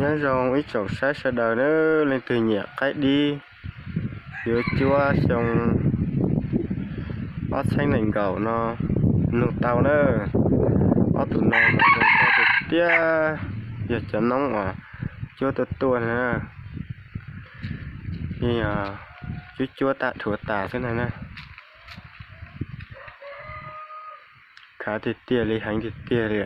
Nyob zoo ib tsoom saib sawv daws na, leej twg nyiam qaib dib yuav cuab xyoo ob txhiab nees nkaum no nug tau na. Ob tug no mas zoo nkauj tiag tiag, yog cov noob uas cuab tuaj tuaj na. Yeej yog cuab cuab tas dhuav tas xwb na. Khav tiag tiag li, heev tiag tiag li.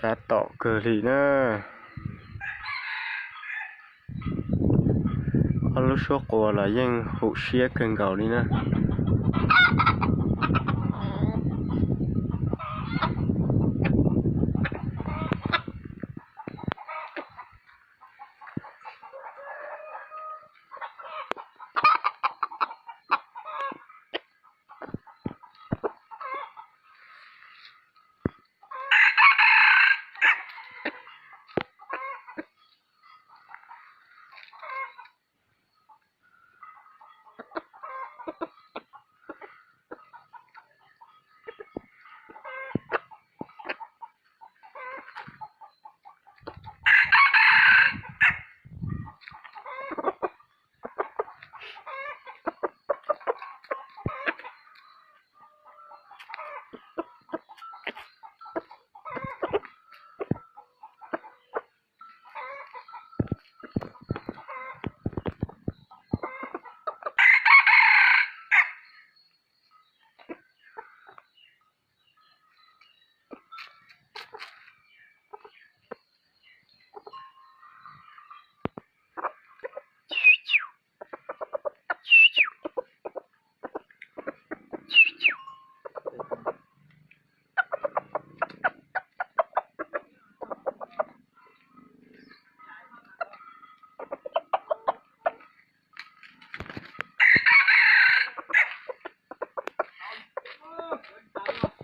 Sab tom kawg li na. Ob lub suab quas los yeej hum siab kawg nkaus li na.